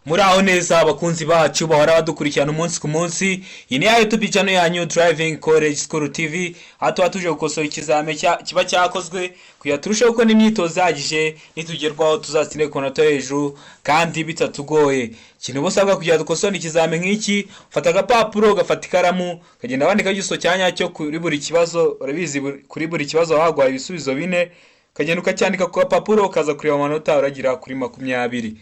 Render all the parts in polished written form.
Muraho neza, abakunzi bacu bahora badukurikirana umunsi ku munsi. Iyi ni ya YouTube channel yanyu, Driving College School TV, aho tuba tuje gukosora ikizame kiba cyakozwe kugira turusheho gukora imyitozo ihagije, nitugerwaho tuzatsinde ku manota yo hejuru kandi bitatugoye. Ikintu uba usabwa kugira dukosore ikizame nk'iki: ufata agapapuro, ugafata ikaramu, ukagenda wandikaho igisubizo cya nyacyo kuri buri kibazo. Urabizi, kuri buri kibazo baba baguhaye ibisubizo bine, ukagenda ukacyandika ku gapapuro, ukaza kureba amanota uragira kuri 20.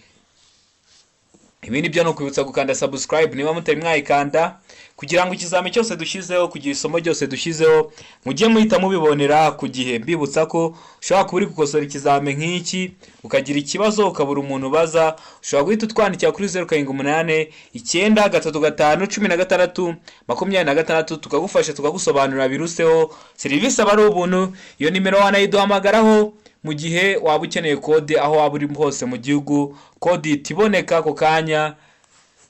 Ibindi byo ni ukwibutsa gukanda subscribe niba mutari mwayikanda, kugira ngo ikizami cyose dushyizeho, kugira isomo ryose dushyizeho, mujye muhita mubibonera ku gihe. Mbibutsa ko ushobora kuba uri gukosora ikizami nk'iki, ukagira ikibazo, ukabura umuntu ubaza. Ushobora guhita utwandikira kuri 0789351626, tukagufasha, tukagusobanurira biruseho. Serivisi aba ari ubuntu. Iyo nimero wanayiduhamagaraho mu gihe waba ukeneye kode. Aho waba uri hose mu gihugu, kode ihita iboneka ako kanya.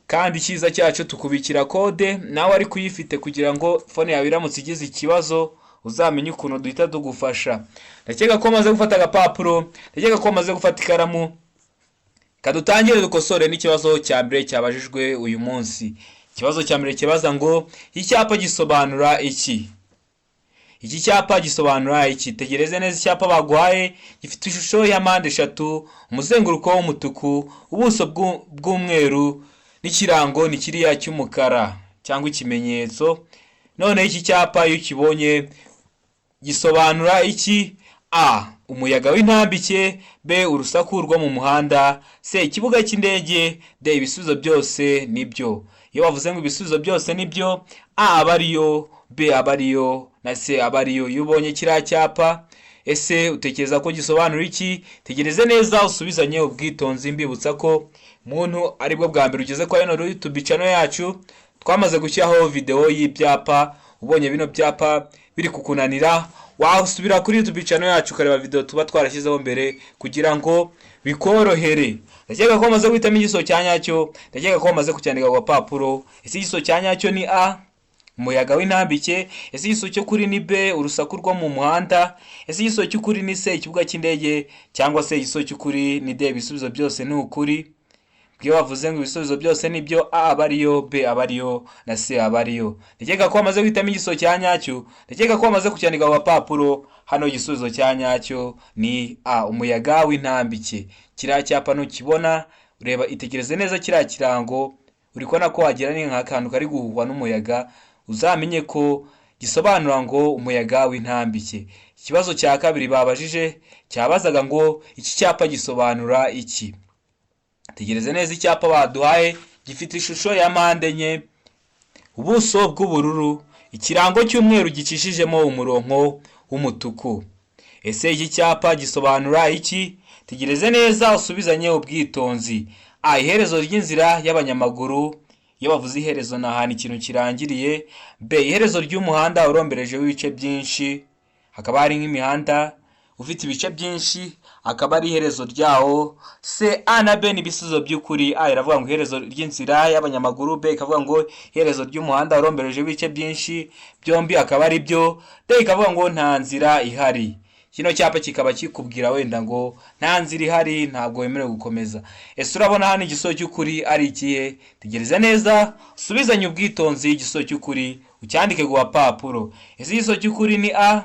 Kandi icyiza cyacu, tukubikira kode nawe ariko uyifite, kugira ngo phone yawe iramutse igize ikibazo uzamenye ukuntu duhita tugufasha. Ndakeka ko wamaze gufata agapapuro, ndakeka ko wamaze gufata ikaramu. Kadutangire dukosore n'ikibazo cya mbere cyabajijwe uyu munsi. Ikibazo cya mbere kibaza ngo: icyapa gisobanura iki? Iki cyapa gisobanura iki? Tegereze neza icyapa baguhaye. Gifite ishusho ya mpande eshatu, umuzenguruko w'umutuku, ubuso bw'umweru, n'ikirango ni kiriya cy'umukara cyangwa ikimenyetso. Noneho iki cyapa iyo ukibonye gisobanura iki? A, umuyaga w'intambike; B, urusaku rwo mu muhanda; C, ikibuga cy'indege; D, ibisubizo byose nibyo. Iyo bavuze ngo ibisubizo byose nibyo, A aba ariyo, B aba ariyo, na C aba ariyo. Iyo ubonye kiriya cyapa, ese utekereza ko gisobanura iki? Tegereze neza, usubizanye ubwitonzi. Mbibutsa ko muntu aribwo bwa mbere ugeze kwa ino YouTube channel yacu, twamaze gushyiraho video y'ibyapa. Ubonye bino byapa biri kukunanira, wasubira kuri YouTube channel yacu ukareba video tuba twarashyizeho mbere kugira ngo bikorohere. Ndakeka ko wamaze guhitamo igisubizo cya nyacyo, ndakeka ko wamaze kucyandika ku gapapuro. Ese igisubizo cya nyacyo ni A, umuyaga w'intambike? Ese igisubizo cy'ukuri ni B, urusaku rwo mu muhanda? Ese igisubizo cy'ukuri ni C, ikibuga cy'indege? Cyangwa se igisubizo cy'ukuri ni D, ibisubizo byose ni ukuri? Iyo bavuze ngo ibisubizo byose ni byo, A aba ariyo, B aba ariyo, na C aba ariyo. Ndakeka ko wamaze guhitamo igisubizo cya nyacyo, ndakeka ko wamaze kucyandika ku gapapuro. Hano igisubizo cya nyacyo ni A, umuyaga w'intambike. Kiriya cyapa nukibona, ureba, itegereze neza kiriya kirango, uri kubona ko wagira ni nk'akantu kari guhuhwa n'umuyaga, uzamenye ko gisobanura ngo umuyaga w'intambike. Ikibazo cya kabiri babajije cyabazaga ngo: iki cyapa gisobanura iki? Tegereze neza icyapa baduhaye. Gifite ishusho ya mpande enye, ubuso bw'ubururu, ikirango cy'umweru gicishijemo umurongo w'umutuku. Ese iki cyapa gisobanura iki? Tegereze neza, usubizanye ubwitonzi. A, iherezo ry'inzira y'abanyamaguru. Iyo bavuze iherezo, ni ahantu ikintu kirangiriye. B, iherezo ry'umuhanda urombereje w'ibice byinshi. Hakaba hari nk'imihanda ufite ibice byinshi, akaba ari iherezo ryawo. C, A na B ni ibisubizo by'ukuri. A iravuga ngo iherezo ry'inzira y'abanyamaguru, B ikavuga ngo iherezo ry'umuhanda urombereje w'ibice byinshi, byombi akaba ari byo. D ikavuga ngo nta nzira ihari. Kino cyapa kikaba kikubwira wenda ngo nta nzira ihari, ntabwo wemerewe gukomeza. Ese urabona hano igisubizo cy'ukuri ari ikihe? Tegereza neza, usubizanye ubwitonzi igisubizo cy'ukuri, ucyandike ku gapapuro. Ese igisubizo cy'ukuri ni A?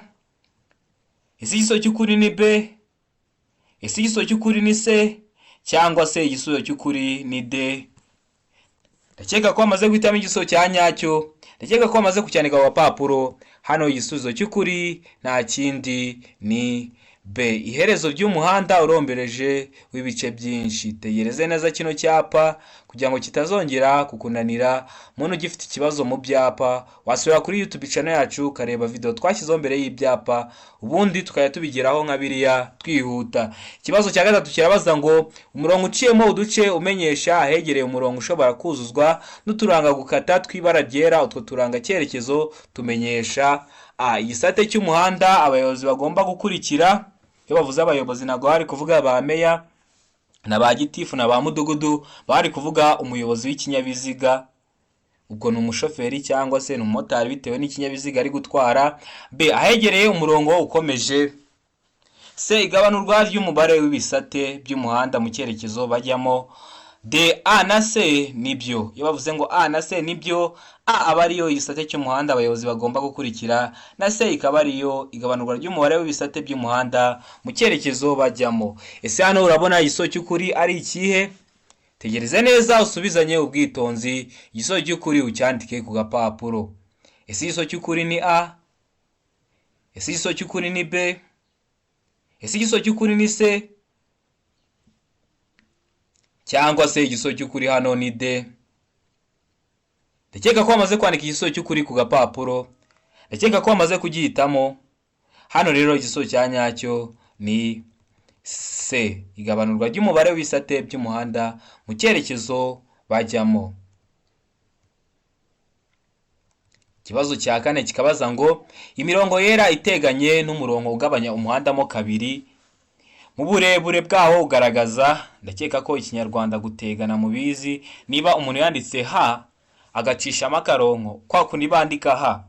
Ese igisubizo cy'ukuri ni B? Ese igisubizo cy'ukuri ni C? Cyangwa se igisubizo cy'ukuri ni D? Ndakeka ko wamaze guhitamo igisubizo cya nyacyo, ndakeka ko wamaze kucyandika ku gapapuro. Hano igisubizo cy'ukuri nta kindi, ni B, iherezo ry'umuhanda urombereje w'ibice byinshi. Tegereze neza kino cyapa kugira ngo kitazongera kukunanira. Muntu ugifite ikibazo mu byapa, wasubira kuri YouTube channel yacu ukareba video twashyizeho mbere y'ibyapa, ubundi tukajya tubigeraho nka biriya twihuta. Ikibazo cya gatatu kirabaza ngo: umurongo uciyemo uduce umenyesha ahegereye umurongo ushobora kuzuzwa n'uturanga gukata tw'ibara ryera. Utwo turanga cyerekezo tumenyesha: A, igisate cy'umuhanda abayobozi bagomba gukurikira. Iyo bavuze abayobozi, ntabwo bari kuvuga ba meya na ba gitifu na ba mudugudu, bari kuvuga umuyobozi w'ikinyabiziga. Ubwo ni umushoferi cyangwa se ni umumotari, bitewe n'ikinyabiziga ari gutwara. B, ahegereye umurongo ukomeje; C, igabanurwa ry'umubare w'ibisate by'umuhanda mu cyerekezo bajyamo; D, A na C nibyo. Iyo bavuze ngo A na C nibyo, A aba ariyo igisate cy'umuhanda abayobozi bagomba gukurikira, na C ikaba ariyo igabanurwa ry'umubare w'ibisate by'umuhanda mu cyerekezo bajyamo. Ese hano urabona igisubizo cy'ukuri ari ikihe? Tegereze neza usubizanye ubwitonzi, igisubizo cy'ukuri ucyandike ku gapapuro. Ese igisubizo cy'ukuri ni A? Ese igisubizo cy'ukuri ni B? Ese igisubizo cy'ukuri ni C? Cyangwa se igisubizo cy'ukuri hano ni D? Ndakeka ko wamaze kwandika igisubizo cy'ukuri ku gapapuro, ndakeka ko wamaze kugihitamo. Hano rero igisubizo cya nyacyo ni C, igabanurwa ry'umubare w'ibisate by'umuhanda mu cyerekezo bajyamo. Ikibazo cya kane kikabaza ngo imirongo yera iteganye n'umurongo ugabanya umuhanda mo kabiri mu burebure bwawo ugaragaza. Ndakeka ko ikinyarwanda gutegana mubizi, niba umuntu yanditse H agacishamo akarongo, kwa kundi bandika H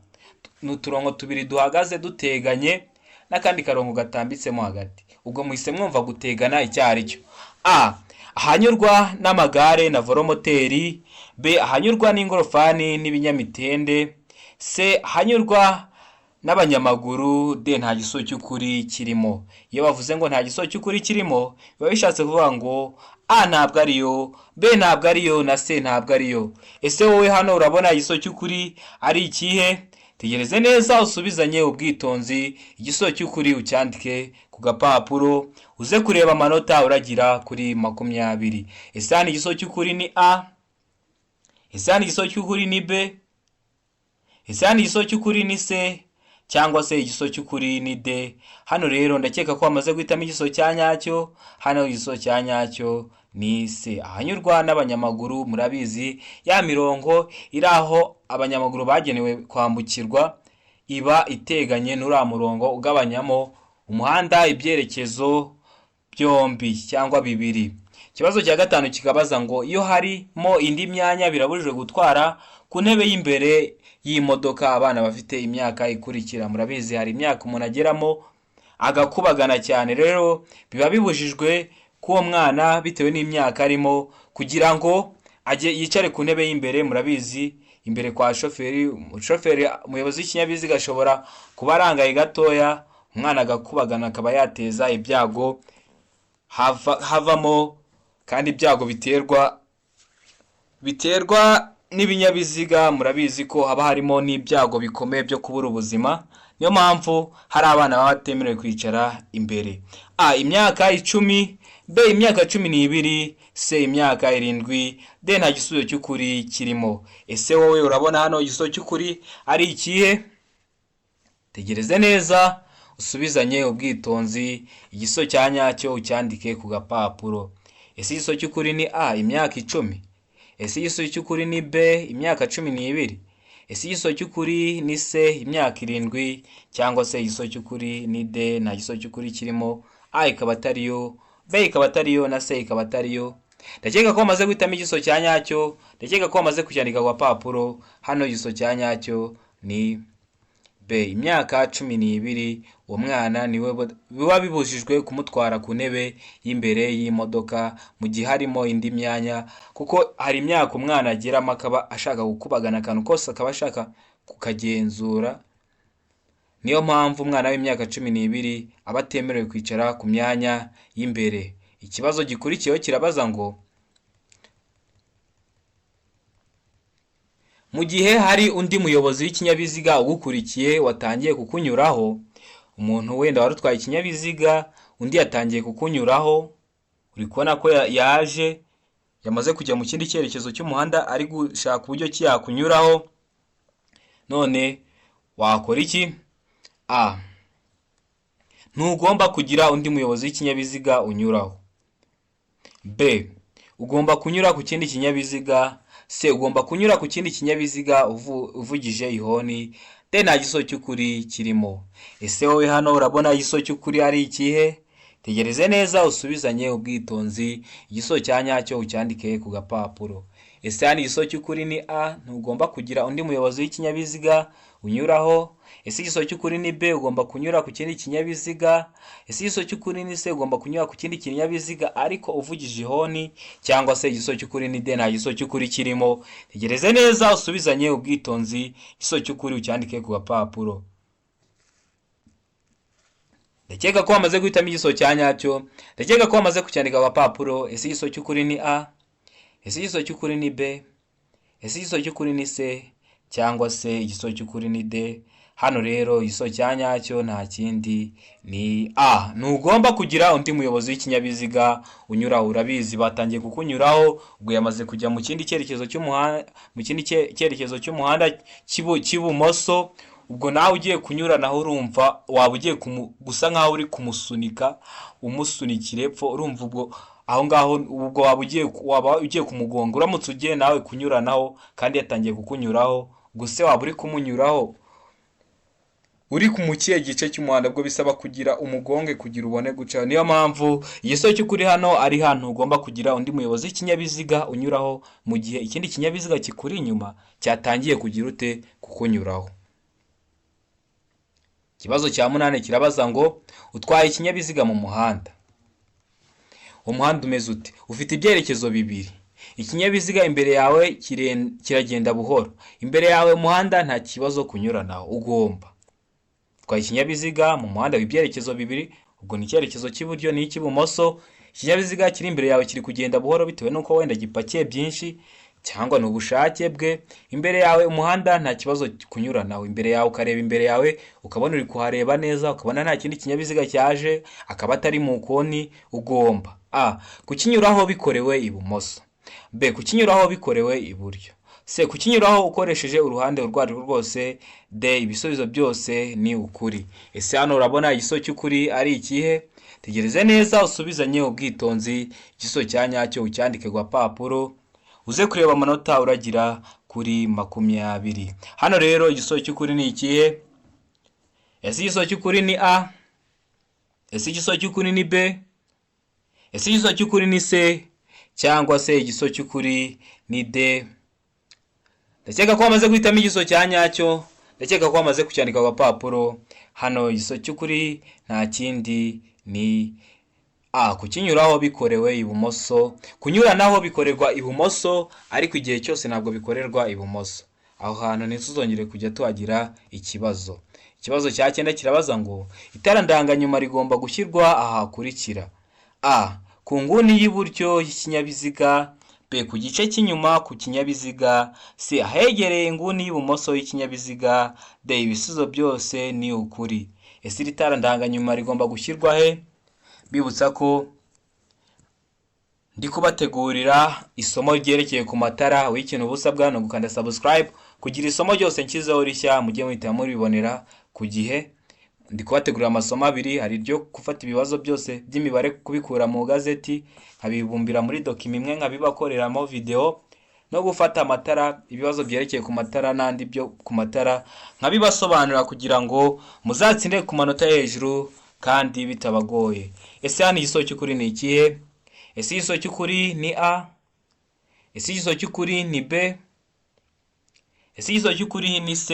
ni uturongo tubiri duhagaze duteganye n'akandi karongo gatambitsemo hagati. Ubwo muhise mwumva gutegana icyo ari cyo. A, ahanyurwa n'amagare na velomoteri. B, ahanyurwa n'ingorofani n'ibinyamitende. C, ahanyurwa n'abanyamaguru. D, nta gisubizo cy'ukuri kirimo. Iyo bavuze ngo nta gisubizo cy'ukuri kirimo, biba bishatse kuvuga ngo A ntabwo ariyo, B ntabwo ariyo, na C ntabwo ariyo. Ese wowe hano urabona igisubizo cy'ukuri ari ikihe? Tegereze neza usubizanye ubwitonzi, igisubizo cy'ukuri ucyandike ku gapapuro, uze kureba amanota uragira kuri 20. Ese hano igisubizo cy'ukuri ni A? Ese hano igisubizo cy'ukuri ni B? Ese hano igisubizo cy'ukuri ni C? Cyangwa se igisubizo cy'ukuri ni D? Hano rero ndakeka ko wamaze guhitamo igisubizo cya nyacyo. Hano igisubizo cya nyacyo ni C, ahanyurwa n'abanyamaguru. Murabizi ya mirongo iri aho abanyamaguru bagenewe kwambukirwa iba iteganye n'uriya murongo ugabanyamo umuhanda ibyerekezo byombi cyangwa bibiri. Ikibazo cya gatanu kikabaza ngo iyo harimo indi myanya birabujijwe gutwara ku ntebe y'imbere y'imodoka abana bafite imyaka ikurikira. Murabizi hari imyaka umuntu ageramo agakubagana cyane, rero biba bibujijwe ko uwo mwana bitewe n'imyaka arimo kugira ngo ajye yicare ku ntebe y'imbere. Murabizi imbere kwa shoferi, umushoferi umuyobozi w'ikinyabiziga ashobora kuba arangaye gatoya, umwana agakubagana akaba yateza ibyago, havamo kandi ibyago biterwa n'ibinyabiziga. Murabizi ko haba harimo n'ibyago bikomeye byo kubura ubuzima, niyo mpamvu hari abana baba batemerewe kwicara imbere. A, imyaka 10, B, imyaka 12, C, imyaka 7, D, nta gisubizo cy'ukuri kirimo. Ese wowe urabona hano igisubizo cy'ukuri ari ikihe? Tegereze neza usubizanye ubwitonzi, igisubizo cya nyacyo ucyandike ku gapapuro. Ese igisubizo cy'ukuri ni A, imyaka 10? Ese igisubizo cy'ukuri ni B, imyaka 12? Ese igisubizo cy'ukuri ni C, imyaka 7? Cyangwa se igisubizo cy'ukuri ni D, nta gisubizo cy'ukuri kirimo? A ikaba atariyo, B ikaba atariyo, na C ikaba atariyo. Ndakeka ko wamaze guhitamo igisubizo cya nyacyo, ndakeka ko wamaze kucyandika ku gapapuro. Hano igisubizo cya nyacyo ni B, imyaka 12. Uwo mwana niwe biba bibujijwe kumutwara ku ntebe y'imbere y'imodoka mu gihe harimo indi myanya, kuko hari imyaka umwana ageramo akaba ashaka gukubagana akantu kose, akaba ashaka kukagenzura. Niyo mpamvu umwana w'imyaka 12 aba atemerewe kwicara ku myanya y'imbere. Ikibazo gikurikiyeho kirabaza ngo mu gihe hari undi muyobozi w'ikinyabiziga ugukurikiye watangiye kukunyuraho, umuntu wenda wari utwaye ikinyabiziga undi yatangiye kukunyuraho, uri kubona ko yaje yamaze kujya mu kindi cyerekezo cy'umuhanda ari gushaka uburyo ki yakunyuraho, none wakora iki? A, ntugomba kugira undi muyobozi w'ikinyabiziga unyuraho. B, ugomba kunyura ku kindi kinyabiziga. C, ugomba kunyura ku kindi kinyabiziga uvugije ihoni. D, nta gisubizo cy'ukuri kirimo. Ese wowe hano urabona igisubizo cy'ukuri ari ikihe? Tegereze neza usubizanye ubwitonzi, igisubizo cya nyacyo ucyandike ku gapapuro. Ese hano igisubizo cy'ukuri ni A, ntugomba kugira undi muyobozi w'ikinyabiziga unyuraho? Ese igisubizo cy'ukuri ni B, ugomba kunyura ku kindi kinyabiziga? Ese igisubizo cy'ukuri ni C, ugomba kunyura ku kindi kinyabiziga ariko uvugije ihoni? Cyangwa se igisubizo cy'ukuri ni D, nta gisubizo cy'ukuri kirimo? Tegereze neza usubizanye ubwitonzi, igisubizo cy'ukuri ucyandike ku gapapuro. Ndakeka ko wamaze guhitamo igisubizo cya nyacyo, ndakeka ko wamaze kucyandika ku gapapuro. Ese igisubizo cy'ukuri ni A? Ese igisubizo cy'ukuri ni B? Ese igisubizo cy'ukuri ni C? Cyangwa se igisubizo cy'ukuri ni D? Hano rero igisubizo cya nyacyo nta kindi ni A. Ntugomba kugira undi muyobozi w'ikinyabiziga unyuraho. Urabizi batangiye kukunyuraho, ubwo yamaze kujya mu kindi cyerekezo cy'umuhanda, mu kindi cyerekezo cy'umuhanda cy'ibumoso. Ubwo nawe ugiye kunyuranaho, urumva waba ugiye gusa nkaho uri kumusunika, umusunikira epfo. Urumva ubwo aho ngaho ubwo waba ugiye kumugonga uramutse ugiye nawe kunyuranaho kandi yatangiye kukunyuraho. Gusa waba uri kumunyuraho uri mu kihe gice cy'umuhanda? Ubwo bisaba kugira umugonge kugira ubone gucaho. Niyo mpamvu igisubizo cy'ukuri hano ari hano: ugomba kugira undi muyobozi w'ikinyabiziga unyuraho mu gihe ikindi kinyabiziga kikuri inyuma cyatangiye kugira ute? Kukunyuraho. Ikibazo cya munani kirabaza ngo: utwaye ikinyabiziga mu muhanda. Umuhanda umeze ute? Ufite ibyerekezo bibiri. Ikinyabiziga imbere yawe kiragenda buhoro. Imbere yawe umuhanda nta kibazo kunyuranaho. Ugomba utwaye ikinyabiziga mu muhanda w'ibyerekezo bibiri, ubwo ni icyerekezo cy'iburyo n'icy'ibumoso. Ikinyabiziga kiri imbere yawe kiri kugenda buhoro bitewe n'uko wenda gipakiye byinshi cyangwa ni ubushake bwe. Imbere yawe umuhanda nta kibazo kunyuranaho. Imbere yawe ukareba imbere yawe, ukabona uri kuhareba neza, ukabona nta kindi kinyabiziga cyaje, akaba atari mu koni. Ugomba A, kukinyuraho bikorewe ibumoso; B, kukinyuraho bikorewe iburyo; C, kukinyuraho ukoresheje uruhande urwo ari rwo rwose; D, ibisubizo byose ni ukuri. Ese hano urabona igisubizo cy'ukuri ari ikihe? Tegereze neza usubizanye ubwitonzi, igisubizo cya nyacyo ucyandike ku gapapuro, uze kureba amanota uragira kuri 20. Hano rero igisubizo cy'ukuri ni ikihe? Ese igisubizo cy'ukuri ni A? Ese igisubizo cy'ukuri ni B? Ese igisubizo cy'ukuri ni C? Cyangwa se igisubizo cy'ukuri ni D? Ndakeka ko wamaze guhitamo igisubizo cya nyacyo, ndakeka ko wamaze kucyandika ku gapapuro. Hano igisubizo cy'ukuri nta kindi ni A, kukinyuraho bikorewe ibumoso. Kunyuranaho bikorerwa ibumoso, ariko igihe cyose ntabwo bikorerwa ibumoso. Aho hantu ntituzongere kujya tuhagira ikibazo. Ikibazo cya cyenda kirabaza ngo: itara ndanganyuma rigomba gushyirwa aha hakurikira: A, ku nguni y'iburyo y'ikinyabiziga; B, ku gice cy'inyuma ku kinyabiziga; C, ahegereye inguni y'ibumoso y'ikinyabiziga; D, ibisubizo byose ni ukuri. Ese iri tara ndanganyuma rigomba gushyirwa he? Bibutsa ko ndi kubategurira isomo ryerekeye ku matara. W'ikintu uba usabwa ni ugukanda subscribe kugira isomo ryose nshyizeho rishya mujye muhita muribonera ku gihe. Ndi kubategurira amasomo abiri: hari iryo gufata ibibazo byose by'imibare, kubikura mu gazeti nkabibumbira muri document imwe, nkabibakoreramo video, no gufata amatara, ibibazo byerekeye ku matara n'andi byo ku matara, nkabibasobanurira kugira ngo muzatsinde ku manota yo hejuru kandi bitabagoye. Ese hano igisubizo cy'ukuri ni ikihe? Ese igisubizo cy'ukuri ni A? Ese igisubizo cy'ukuri ni B? Ese igisubizo cy'ukuri ni C?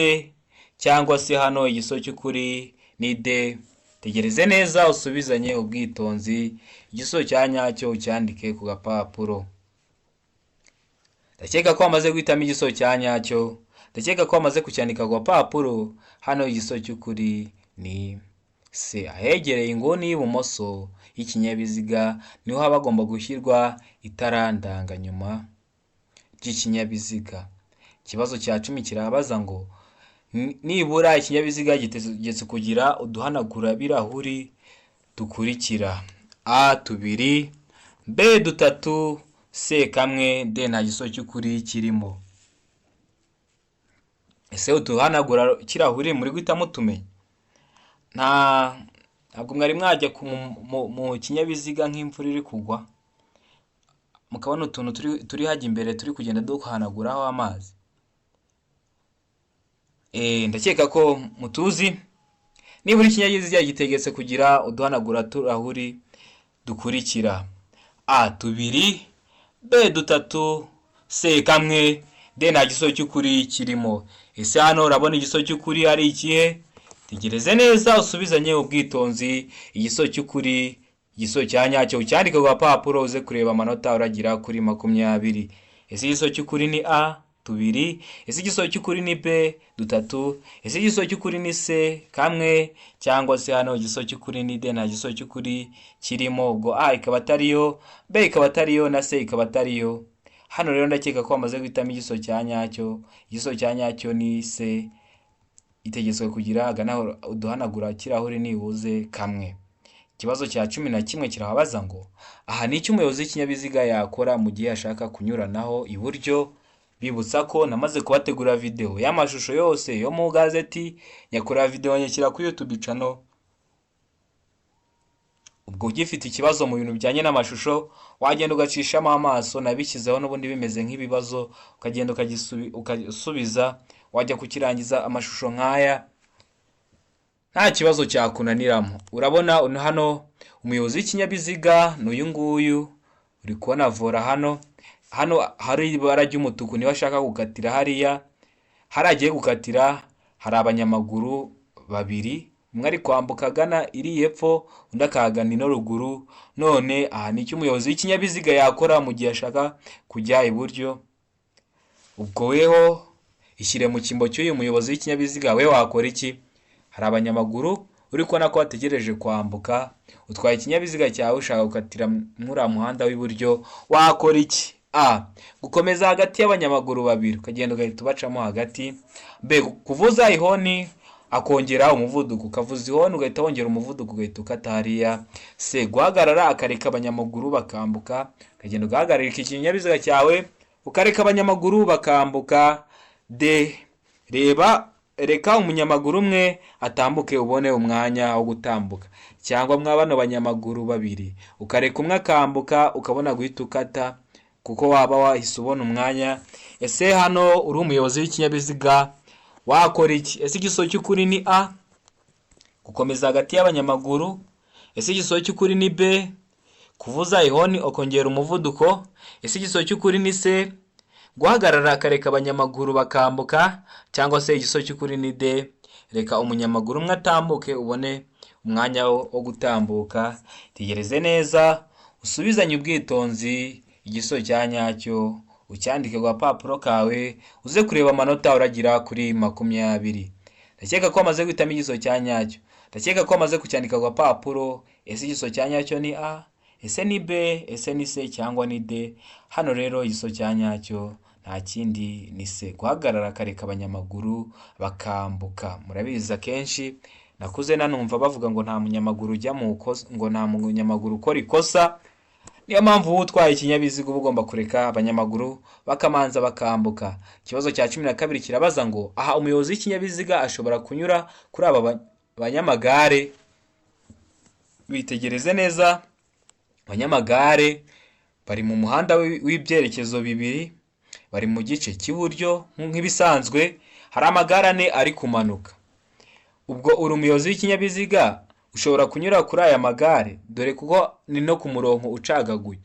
Cyangwa se hano igisubizo cy'ukuri ni D? Tegereze neza usubizanye ubwitonzi, igisubizo cya nyacyo ucyandike ku gapapuro. Ndakeka ko wamaze guhitamo igisubizo cya nyacyo, ndakeka ko wamaze kucyandika ku gapapuro. Hano igisubizo cy'ukuri ni C, ahegereye inguni y'ibumoso y'ikinyabiziga niho haba hagomba gushyirwa itara ndanganyuma ry'ikinyabiziga. Ikibazo cya 10 kirabaza ngo: nibura ikinyabiziga gitegetse kugira uduhanagurabirahuri dukurikira: A, tubiri; B, dutatu; C, kamwe; D, nta gisubizo cy'ukuri kirimo. Ese uduhanagura kirahuri muri guhita mutumenya? Ntabwo mwari mwajya mu kinyabiziga nk'imvura iri kugwa, mukabona utuntu turi hajya imbere turi kugenda duhanaguraho amazi? Ndakeka ko mutuzi. Nibura ikinyabiziga gitegetse kugira uduhanagura turahuri. dukurikira: A tubiri, B dutatu, C kamwe, D nta gisubizo cy'ukuri kirimo. Ese hano urabona igisubizo cy'ukuri ari ikihe? Tegereze neza, usubizanye ubwitonzi igisubizo cy'ukuri, igisubizo cya nyacyo ucyandike ku gapapuro, uze kureba amanota uragira kuri 20. Ese igisubizo cy'ukuri ni A tubiri? Ese igisubizo cy'ukuri ni B dutatu? Ese igisubizo cy'ukuri ni C kamwe? Cyangwa se hano igisubizo cy'ukuri ni D, nta gisubizo cy'ukuri kirimo? Ubwo A ikaba atariyo, B ikaba atariyo, na C ikaba atariyo. Hano rero ndakeka ko wamaze guhitamo igisubizo cya nyacyo. Igisubizo cya nyacyo ni C, itegetswe kugira uduhanagura kirahuri nibuze kamwe. Ikibazo cya 11 kirababaza ngo: aha ni icyo umuyobozi w'ikinyabiziga yakora mu gihe ashaka kunyuranaho iburyo. Bibutsa ko namaze kubategura videwo y'amashusho yose yo mu gazeti, nyakorera videwo nyashyira kuri YouTube channel. Ubwo ugifite ikibazo mu bintu bijyanye n'amashusho, wagenda ugacishamo amaso, nabishyizeho n'ubundi bimeze nk'ibibazo, ukagenda ukasubiza, wajya kukirangiza amashusho nk'aya nta kibazo cyakunaniramo. Urabona hano umuyobozi w'ikinyabiziga ni uyu nguyu, uri kubona volant hano. Hano hari ibara ry'umutuku, niba ashaka gukatira hariya. Hari agiye gukatira, hari abanyamaguru babiri, umwe ari kwambuka agana iri epfo, undi akahagana ino ruguru. None aha ni icyo umuyobozi w'ikinyabiziga yakora mu gihe ashaka kujya iburyo. Ubwo weho ishyire mu cyimbo cy'uyu muyobozi w'ikinyabiziga, we wakora iki? Hari abanyamaguru uri kubona ko bategereje kwambuka, utwaye ikinyabiziga cyawe, ushaka gukatira muri uriya muhanda w'iburyo, wakora iki? A, gukomeza hagati y'abanyamaguru babiri, ukagenda ugahita ubacamo hagati. B, kuvuza ihoni akongera umuvuduko, ukavuza ihoni ugahita wongera umuvuduko, ugahita ukata hariya. C, guhagarara akareka abanyamaguru bakambuka, ukagenda ugahagarika ikinyabiziga cyawe ukareka abanyamaguru bakambuka. D, reba reka umunyamaguru umwe atambuke ubone umwanya wo gutambuka, cyangwa mwa bano banyamaguru babiri ukareka umwe akambuka ukabona guhita ukata, kuko waba wahise ubona umwanya. Ese hano uri umuyobozi w'ikinyabiziga wakora iki? Ese igisubizo cy'ukuri ni A, gukomeza hagati y'abanyamaguru? Ese igisubizo cy'ukuri ni B, kuvuza ihoni ukongera umuvuduko? Ese igisubizo cy'ukuri ni C, guhagarara akareka abanyamaguru bakambuka? Cyangwa se igisubizo cy'ukuri ni D, reka umunyamaguru umwe atambuke ubone umwanya wo gutambuka? Tegereze neza, usubizanye ubwitonzi igisubizo cya nyacyo, ucyandike ku gapapuro kawe, uze kureba amanota uragira kuri 20. Ndakeka ko wamaze guhitamo igisubizo cya nyacyo, ndakeka ko wamaze kucyandika ku gapapuro. Ese igisubizo cya nyacyo ni A? Ese ni B? Ese ni C cyangwa ni D? Hano rero igisubizo cya nyacyo nta kindi, ni C, guhagarara akareka abanyamaguru bakambuka. Murabizi, akenshi nakuze nanumva bavuga ngo nta munyamaguru ujya mu ikosa, ngo nta munyamaguru ukora ikosa. Niyo mpamvu wowe utwaye ikinyabiziga uba ugomba kureka abanyamaguru bakamanza bakambuka. Ikibazo cya 12 kirabaza ngo: aha umuyobozi w'ikinyabiziga ashobora kunyura kuri aba banyamagare. Bitegereze neza, abanyamagare bari mu muhanda w'ibyerekezo bibiri, bari mu gice cy'iburyo nk'ibisanzwe. Hari amagare ane ari kumanuka. Ubwo uri umuyobozi w'ikinyabiziga, ushobora kunyura kuri aya magare, dore kuko ni no ku murongo ucagaguye,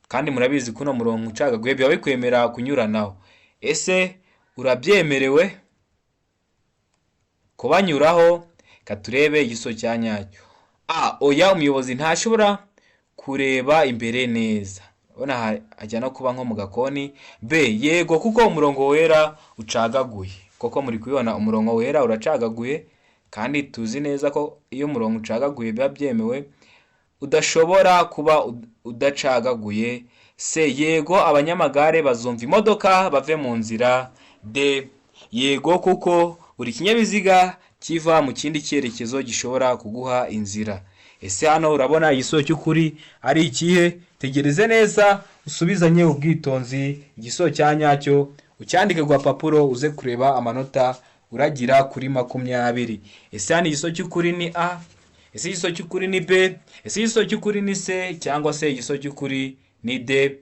kandi murabizi ko uno murongo ucagaguye biba bikwemera kunyuranaho. Ese urabyemerewe kubanyuraho? Reka turebe igisubizo cya nyacyo. A, oya, umuyobozi ntashobora kureba imbere neza, urabona hajya no kuba nko mu gakoni. B, yego, kuko umurongo wera ucagaguye. Koko muri kubibona, umurongo wera uracagaguye, kandi tuzi neza ko iyo umurongo ucagaguye biba byemewe, udashobora kuba udacagaguye. C, yego, abanyamagare bazumva imodoka bave mu nzira. D, yego, kuko buri kinyabiziga kiva mu kindi cyerekezo gishobora kuguha inzira. Ese hano urabona igisubizo cy'ukuri ari ikihe? Tegereze neza, usubizanye ubwitonzi igisubizo cya nyacyo, ucyandike ku gapapuro, uze kureba amanota uragira kuri 20. Ese hano igisubizo cy'ukuri ni A? Ese igisubizo cy'ukuri ni B? Ese igisubizo cy'ukuri ni C? Cyangwa se igisubizo cy'ukuri ni D?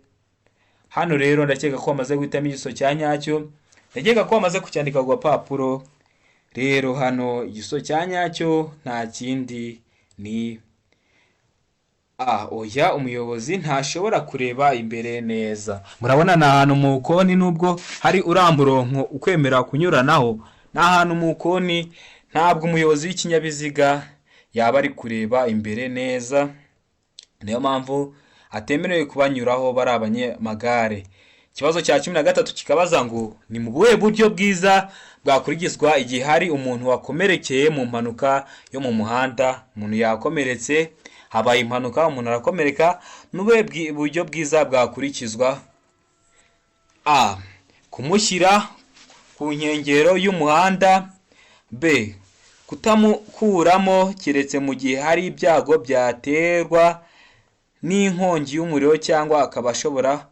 Hano rero ndakeka ko wamaze guhitamo igisubizo cya nyacyo, ndakeka ko wamaze kucyandika ku gapapuro. Rero hano igisubizo cya nyacyo nta kindi, ni A, oya, umuyobozi ntashobora kureba imbere neza. Murabona ni ahantu mu koni, nubwo hari uriya murongo ukwemera kunyuranaho, ni ahantu mu koni, ntabwo umuyobozi w'ikinyabiziga yaba ari kureba imbere neza, niyo mpamvu atemerewe kubanyuraho bari abanyamagare. Ikibazo cya 13 kikabaza ngo ni mu buhe buryo bwiza bwakurikizwa igihe hari umuntu wakomerekeye mu mpanuka yo mu muhanda? Umuntu yakomeretse, habaye impanuka, umuntu arakomereka, ni ubuhe buryo bwiza bwakurikizwa? A, kumushyira ku nkengero y'umuhanda. B, kutamukuramo keretse mu gihe hari ibyago byaterwa n'inkongi y'umuriro cyangwa akaba ashobora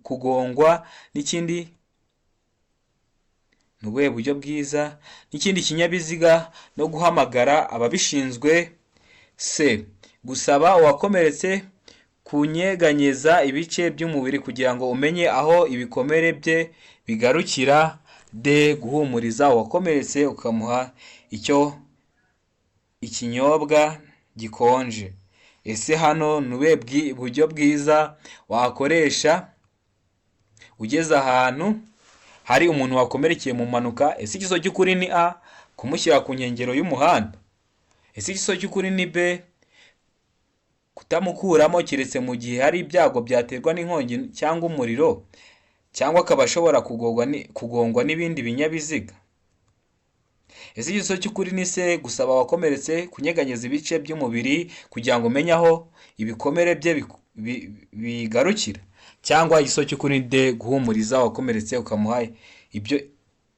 kugongwa n'ikindi. Ni ubuhe buryo bwiza n'ikindi kinyabiziga no guhamagara ababishinzwe. C, gusaba uwakomeretse kunyeganyeza ibice by'umubiri kugira ngo umenye aho ibikomere bye bigarukira. D, guhumuriza uwakomeretse ukamuha icyo ikinyobwa gikonje. Ese hano ni ubuhe buryo bwiza wakoresha ugeze ahantu hari umuntu wakomerekeye mu mpanuka? Ese igisubizo cy'ukuri ni A, kumushyira ku nkengero y'umuhanda? Ese igisubizo cy'ukuri ni B, kutamukuramo keretse mu gihe hari ibyago byaterwa n'inkongi cyangwa umuriro, cyangwa akaba ashobora kugongwa n'ibindi binyabiziga? Ese igisubizo cy'ukuri ni C, gusaba uwakomeretse kunyeganyeza ibice by'umubiri kugira ngo umenye aho ibikomere bye bigarukira? Cyangwa igisubizo cy'ukuri ni D, guhumuriza uwakomeretse ukamuha ibyo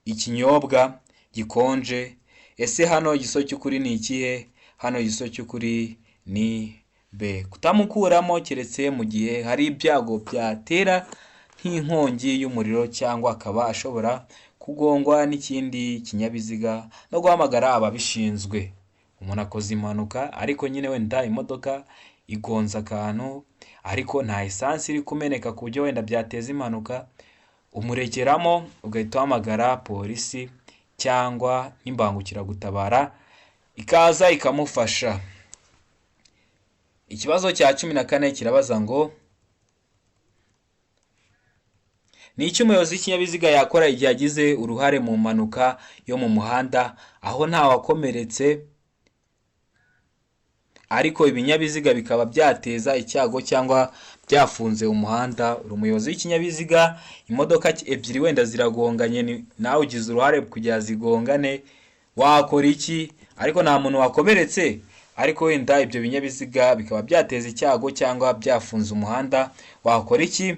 ikinyobwa gikonje? Ese hano igisubizo cy'ukuri ni ikihe? Hano igisubizo cy'ukuri ni B, kutamukuramo keretse mu gihe hari ibyago byatera nk'inkongi y'umuriro cyangwa akaba ashobora kugongwa n'ikindi kinyabiziga no guhamagara ababishinzwe. Umuntu akoze impanuka, ariko nyine wenda imodoka igonze akantu, ariko nta esansi iri kumeneka ku buryo wenda byateza impanuka, umurekeramo ugahita uhamagara polisi cyangwa n'imbangukiragutabara ikaza ikamufasha. Ikibazo cya 14 kirabaza ngo ni iki umuyobozi w'ikinyabiziga yakora igihe agize uruhare mu mpanuka yo mu muhanda aho ntawakomeretse ariko ibinyabiziga bikaba byateza icyago cyangwa byafunze umuhanda? Uri umuyobozi w'ikinyabiziga, imodoka ebyiri wenda ziragonganye, nawe ugize uruhare kugira zigongane, wakora iki? Ariko nta muntu wakomeretse, ariko wenda ibyo binyabiziga bikaba byateza icyago cyangwa byafunze umuhanda, wakora iki?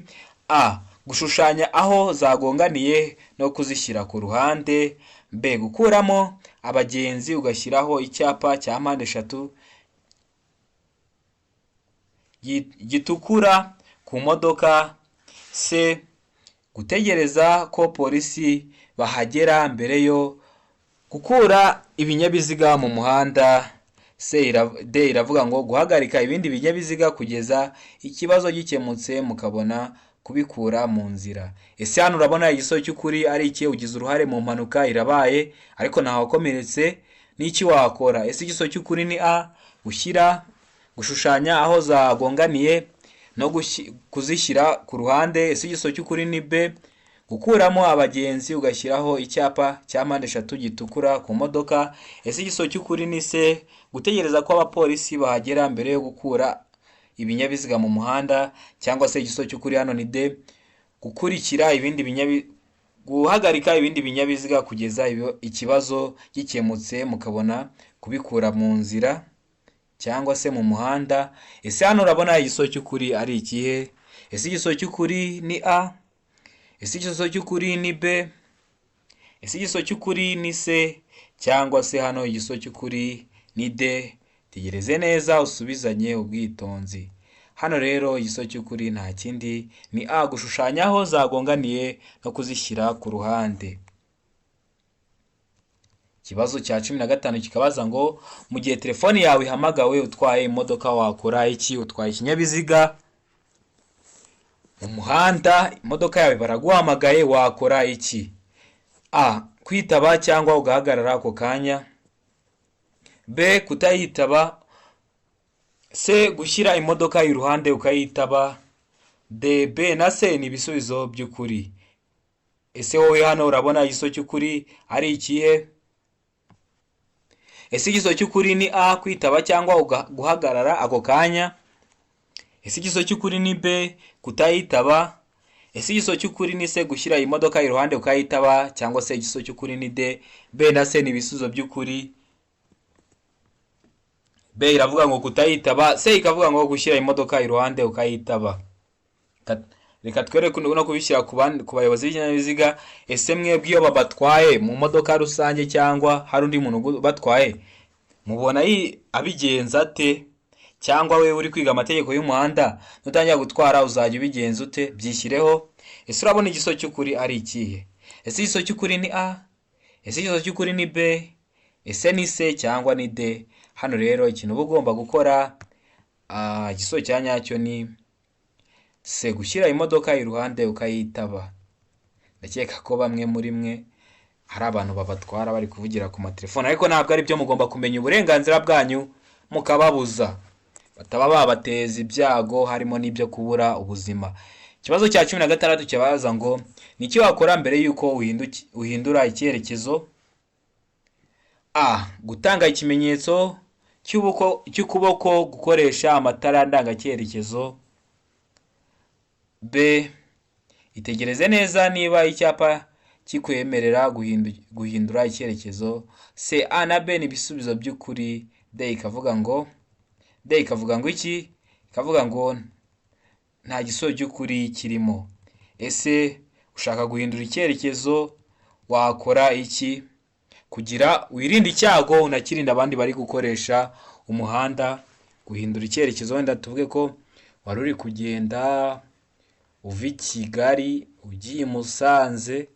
A, gushushanya aho zagonganiye no kuzishyira ku ruhande. B, gukuramo abagenzi ugashyiraho icyapa cya mpande eshatu gitukura ku modoka. C, gutegereza ko polisi bahagera mbere yo gukura ibinyabiziga mu muhanda. D iravuga ngo guhagarika ibindi binyabiziga kugeza ikibazo gikemutse mukabona kubikura mu nzira. Ese hano urabona igisubizo cy'ukuri ari iki? Ugize uruhare mu mpanuka irabaye ariko ntawakomeretse, n'iki wakora? Ese igisubizo cy'ukuri ni A, gushushanya aho zagonganiye no kuzishyira ku ruhande? Ese igisubizo cy'ukuri ni B, gukuramo abagenzi ugashyiraho icyapa cya mpande eshatu gitukura ku modoka? Ese igisubizo cy'ukuri ni C, gutegereza ko abapolisi bahagera mbere yo gukura ibinyabiziga mu muhanda? Cyangwa se igisubizo cy'ukuri hano ni D, gukurikira ibindi guhagarika ibindi binyabiziga kugeza ikibazo gikemutse mukabona kubikura mu nzira cyangwa se mu muhanda? Ese hano urabona igisubizo cy'ukuri ari ikihe? Ese igisubizo cy'ukuri ni A? Ese igisubizo cy'ukuri ni B? Ese igisubizo cy'ukuri ni C? Cyangwa se hano igisubizo cy'ukuri ni D? Tegereze neza usubizanye ubwitonzi. Hano rero igisubizo cy'ukuri nta kindi ni A, gushushanya aho zagonganiye no kuzishyira ku ruhande. Ikibazo cya 15 kikabaza ngo mu gihe telefoni yawe ihamagawe utwaye imodoka wakora iki? Utwaye ikinyabiziga mu muhanda, imodoka yawe baraguhamagaye, wakora iki? A, kwitaba cyangwa ugahagarara ako kanya. B, kutayitaba C gushyira imodoka iruhande ukayitaba, D, B na C ni ibisubizo by'ukuri. Ese wowe hano urabona igisubizo cy'ukuri ari ikihe? Ese igisubizo cy'ukuri ni A kwitaba cyangwa guhagarara ako kanya? Ese igisubizo cy'ukuri ni B kutayitaba? Ese igisubizo cy'ukuri ni C gushyira imodoka iruhande ukayitaba, cyangwa se igisubizo cy'ukuri ni D? B na C ni ibisubizo by'ukuri. B iravuga ngo kutayitaba, C ikavuga ngo gushyira imodoka iruhande ukayitaba. Reka twereke no kubishyira ku bayobozi b'ibinyabiziga. Ese mwebwe iyo babatwaye mu modoka rusange cyangwa hari undi muntu ubatwaye, mubona abigenza ate? Cyangwa we uri kwiga amategeko y'umuhanda, nutangira gutwara uzajya ubigenza ute? Byishyireho. Ese urabona igisubizo cy'ukuri ari ikihe? Ese igisubizo cy'ukuri ni A? Ese igisubizo cy'ukuri ni B? Ese ni C cyangwa ni D? Hano rero ikintu uba ugomba gukora, igisubizo cya nyacyo ni C gushyira imodoka iruhande ukayitaba. Ndakeka ko bamwe muri mwe hari abantu babatwara bari kuvugira ku matelefone, ariko ntabwo ari byo. Mugomba kumenya uburenganzira bwanyu mukababuza, bataba babateza ibyago harimo n'ibyo kubura ubuzima. Ikibazo cya 16 kibaza ngo ni iki wakora mbere y'uko uhindura icyerekezo? A gutanga ikimenyetso cy'ukuboko, gukoresha amatara ndangacyerekezo. B itegereze neza niba icyapa kikwemerera guhindura icyerekezo. C, A na B ni ibisubizo by'ukuri. D ikavuga ngo iki? Ikavuga ngo nta gisubizo cy'ukuri kirimo. Ese ushaka guhindura icyerekezo, wakora iki kugira wirinde icyago unakirinda abandi bari gukoresha umuhanda? Guhindura icyerekezo, wenda tuvuge ko wari uri kugenda uva i Kigali ugiye i Musanze,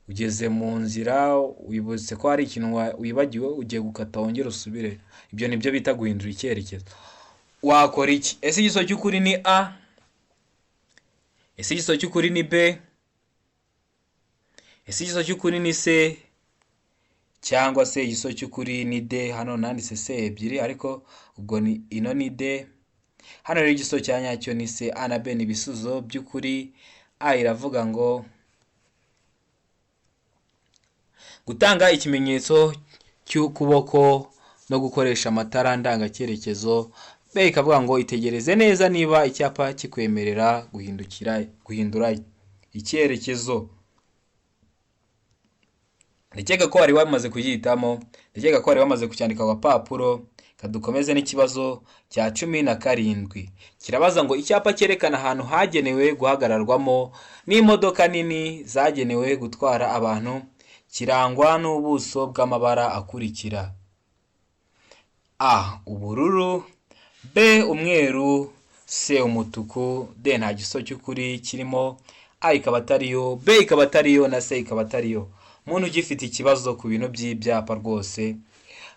ugeze mu nzira wibutse ko hari ikintu wibagiwe, ugiye gukata wongere usubire. Ibyo nibyo bita guhindura icyerekezo. Wakora iki? Ese igisubizo cy'ukuri ni A? Ese igisubizo cy'ukuri ni B? Ese igisubizo cy'ukuri ni C? Cyangwa se igisubizo cy'ukuri ni D? Hano nanditse C ebyiri, ariko ubwo ni ino ni D. Hano rero igisubizo cya nyacyo ni C. A na B ni ibisubizo by'ukuri. A iravuga ngo gutanga ikimenyetso cy'ukuboko no gukoresha amatara ndangacyerekezo. B ikavuga ngo itegereze neza niba icyapa kikwemerera guhindura icyerekezo. Ndakeka ko wari wamaze kugihitamo, ndakeka ko wari wamaze kucyandika ku gapapuro. Reka dukomeze n'ikibazo cya 17. Kirabaza ngo icyapa cyerekana ahantu hagenewe guhagararwamo n'imodoka nini zagenewe gutwara abantu kirangwa n'ubuso bw'amabara akurikira: A ubururu, B umweru, C umutuku, D nta gisubizo cy'ukuri kirimo. A ikaba atariyo, B ikaba atariyo na C ikaba atariyo. Muntu ugifite ikibazo ku bintu by'ibyapa rwose,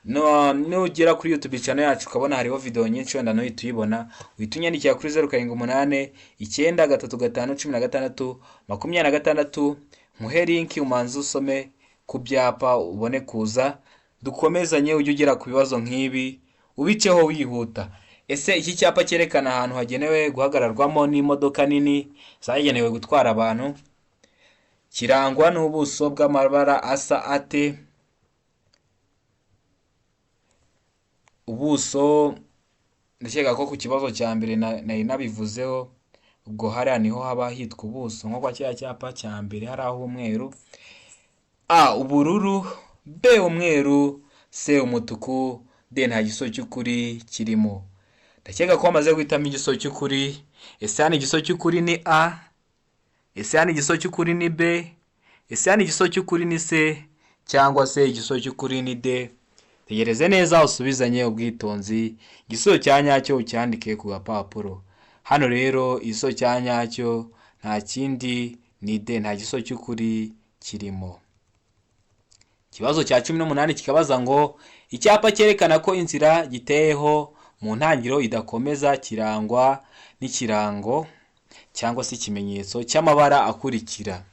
nugera kuri YouTube channel yacu ukabona hariho video nyinshi, wenda ntuhite uyibona, uhita unyandikira kuri 0789351626, nkuhe link umanze usome ku byapa ubone kuza dukomezanye, ujye ugera ku bibazo nk'ibi ubiceho wihuta. Ese iki cyapa cyerekana ahantu hagenewe guhagararwamo n'imodoka nini zagenewe gutwara abantu kirangwa n'ubuso bw'amabara asa ate? Ubuso, ndakeka ko ku kibazo cya mbere nari nabivuzeho, ubwo hariya niho haba hitwa ubuso, nko kwa kiriya cyapa cya mbere hari aho umweru. A ubururu, B umweru, C umutuku, D nta gisubizo cy'ukuri kirimo. Ndakeka ko wamaze guhitamo igisubizo cy'ukuri. Ese hano igisubizo cy'ukuri ni A? Ese hano igisubizo cy'ukuri ni B? Ese hano igisubizo cy'ukuri ni C? Cyangwa se igisubizo cy'ukuri ni D? Tegereze neza usubizanye ubwitonzi, igisubizo cya nyacyo ucyandike ku gapapuro. Hano rero igisubizo cya nyacyo nta kindi ni D, nta gisubizo cy'ukuri kirimo. Ikibazo cya 18 kikabaza ngo icyapa cyerekana ko inzira giteyeho mu ntangiriro idakomeza kirangwa n'ikirango cyangwa se ikimenyetso cy'amabara akurikira.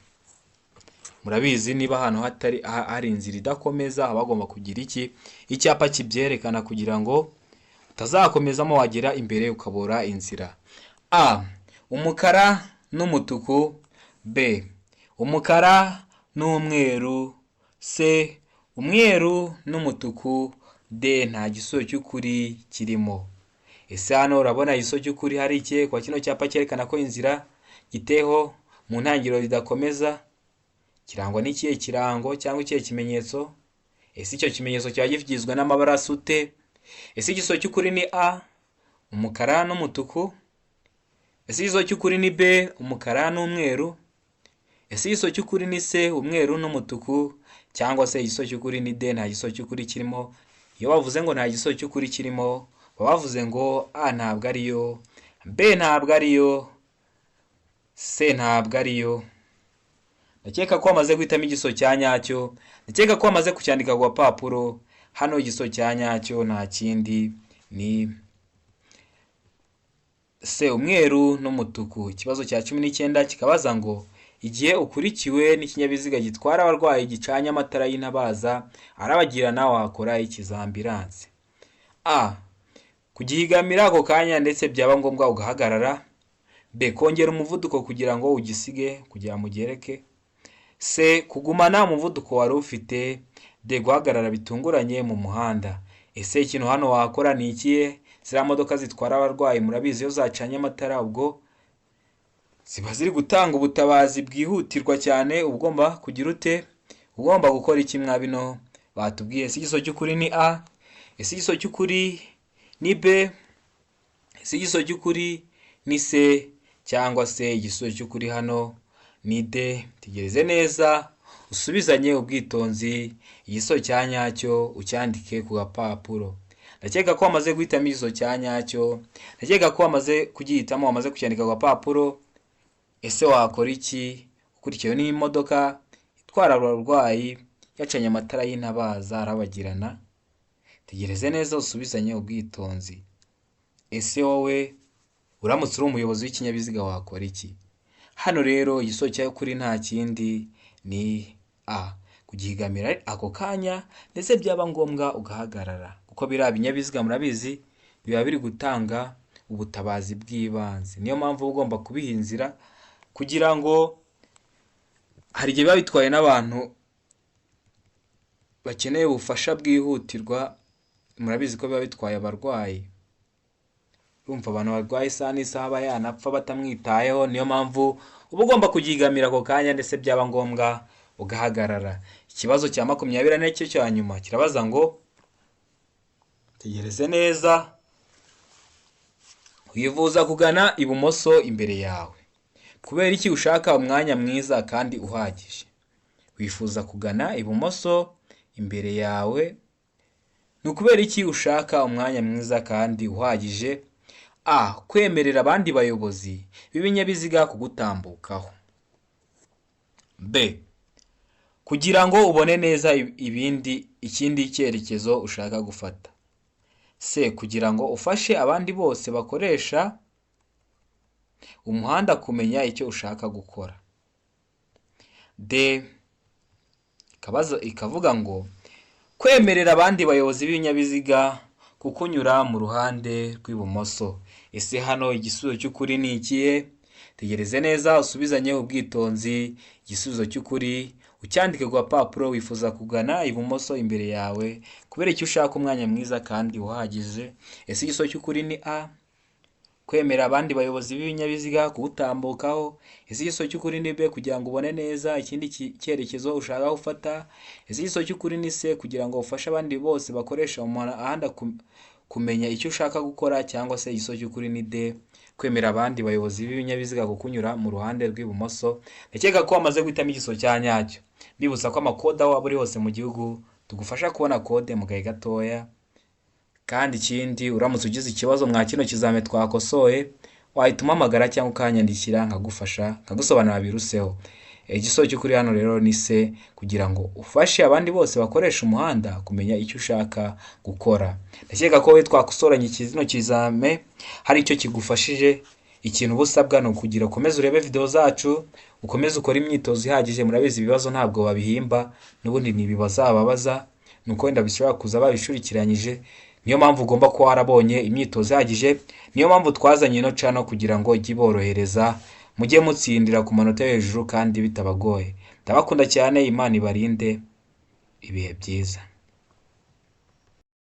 Murabizi, niba ahantu hatari hari inzira idakomeza haba hagomba kugira iki? Icyapa kibyerekana kugira ngo Utazakomezamo wagera imbere ukabura inzira. A, umukara n'umutuku, B, umukara n'umweru, C, umweru n'umutuku, D, nta gisubizo cy'ukuri kirimo. Ese hano urabona igisubizo cy'ukuri hari ikihe kwa kino cyapa cyerekana ko inzira giteho mu ntangiriro ridakomeza? Kirangwa n'ikihe kirango cyangwa ikihe kimenyetso? Ese icyo kimenyetso cyaba kigizwe n'amabara asa ute? Ese igisubizo cy'ukuri ni A, umukara n'umutuku? Ese igisubizo cy'ukuri ni B, umukara n'umweru? Ese igisubizo cy'ukuri ni C, umweru n'umutuku? Cyangwa se igisubizo cy'ukuri ni D, nta gisubizo cy'ukuri kirimo? Iyo bavuze ngo nta gisubizo cy'ukuri kirimo, baba bavuze ngo A ntabwo ariyo, B ntabwo ariyo, C ntabwo ariyo. Ndakeka ko wamaze guhitamo igisubizo cya nyacyo, ndakeka ko wamaze kucyandika ku gapapuro. Hano igisubizo cya nyacyo nta kindi ni C, umweru n'umutuku. Ikibazo cya 19 kikabaza ngo igihe ukurikiwe n'ikinyabiziga gitwara abarwayi gicanye amatara y'intabaza arabagirana wakora iki? Za ambilanse. A, kugihigamira ako kanya ndetse byaba ngombwa ugahagarara. B, kongera umuvuduko kugira ngo ugisige kugira mugereke. C, kugumana umuvuduko wari ufite. D, guhagarara bitunguranye mu muhanda. Ese ikintu hano wakora ni ikihe? Ziriya modoka zitwara abarwayi murabizi iyo zacanye amatara ubwo ziba ziri gutanga ubutabazi bwihutirwa cyane, uba ugomba kugira ute? Ugomba gukora iki mwa bino batubwiye? Ese igisubizo cy'ukuri ni A? Ese igisubizo cy'ukuri ni B? Ese igisubizo cy'ukuri ni C? Cyangwa se igisubizo cy'ukuri hano ni D? Tegereze neza usubizanye ubwitonzi, igisubizo cya nyacyo ucyandike ku gapapuro. Ndakeka ko wamaze guhitamo igisubizo cya nyacyo, ndakeka ko wamaze kugihitamo, wamaze kucyandika ku gapapuro. Ese wakora iki ukurikiwe n'imodoka itwara abarwayi yacanye amatara y'intabaza arabagirana? Tegereze neza usubizanye ubwitonzi. Ese wowe uramutse uri umuyobozi w'ikinyabiziga wakora iki? Hano rero igisubizo cy'ukuri nta kindi ni A, kugihigamira ako kanya ndetse byaba ngombwa ugahagarara, kuko biriya binyabiziga murabizi biba biri gutanga ubutabazi bw'ibanze. Niyo mpamvu uba ugomba kubiha inzira kugira ngo hari igihe biba bitwaye n'abantu bakeneye ubufasha bwihutirwa, murabizi ko biba bitwaye abarwayi. Urumva abantu barwaye isaha n'isaha aba yanapfa batamwitayeho, niyo mpamvu uba ugomba kugihigamira ako kanya ndetse byaba ngombwa ugahagarara. Ikibazo cya 24 cyo cya nyuma kirabaza ngo tegereze neza, wifuza kugana ibumoso imbere yawe, kubera iki ushaka umwanya mwiza kandi uhagije? Wifuza kugana ibumoso imbere yawe, ni ukubera iki ushaka umwanya mwiza kandi uhagije? A, kwemerera abandi bayobozi b'ibinyabiziga kugutambukaho. B, kugira ngo ubone neza ibindi ikindi cyerekezo ushaka gufata. C, kugira ngo ufashe abandi bose bakoresha umuhanda kumenya icyo ushaka gukora. D, ikavuga ngo kwemerera abandi bayobozi b'ibinyabiziga kukunyura mu ruhande rw'ibumoso. Ese hano igisubizo cy'ukuri ni ikihe? Tegereze neza usubizanye ubwitonzi, igisubizo cy'ukuri ucyandike ku gapapuro. Wifuza kugana ibumoso imbere yawe, kubera icyo ushaka umwanya mwiza kandi uhagije. Ese igisubizo cy'ukuri ni A, kwemera abandi bayobozi b'ibinyabiziga kugutambukaho? Ese igisubizo cy'ukuri ni B, kugira ngo ubone neza ikindi cyerekezo ushaka gufata? Ese igisubizo cy'ukuri ni C, kugira ngo ufashe abandi bose bakoresha umuhanda kumenya icyo ushaka gukora? Cyangwa se igisubizo cy'ukuri ni D, kwemera abandi bayobozi b'ibinyabiziga kukunyura mu ruhande rw'ibumoso? Ndakeka ko wamaze guhitamo igisubizo cya nyacyo. Mbibutsa ko amakode aho waba uri hose mu gihugu tugufasha kubona kode mu gahe gatoya. Kandi ikindi, uramutse ugize ikibazo mwa kino kizame twakosoye, wahita umpamagara cyangwa ukanyandikira nkagufasha nkagusobanurira biruseho. Igisubizo cy'ukuri hano rero ni C, kugira ngo ufashe abandi bose bakoresha umuhanda kumenya icyo ushaka gukora. Ndakeka ko wowe twakosoranye kino kizame hari icyo kigufashije. Ikintu uba usabwa ni ukugira ukomeze urebe video zacu, ukomeze ukore imyitozo ihagije. Murabizi ibibazo ntabwo babihimba, n'ubundi ni ibi bazababaza, ni uko wenda bishobora kuza babicurikiranyije. Niyo mpamvu ugomba kuba warabonye imyitozo ihagije. Niyo mpamvu twazanye ino channel kugira ngo ijye iborohereza, mujye mutsindira ku manota yo hejuru kandi bitabagoye. Ndabakunda cyane, Imana ibarinde, ibihe byiza.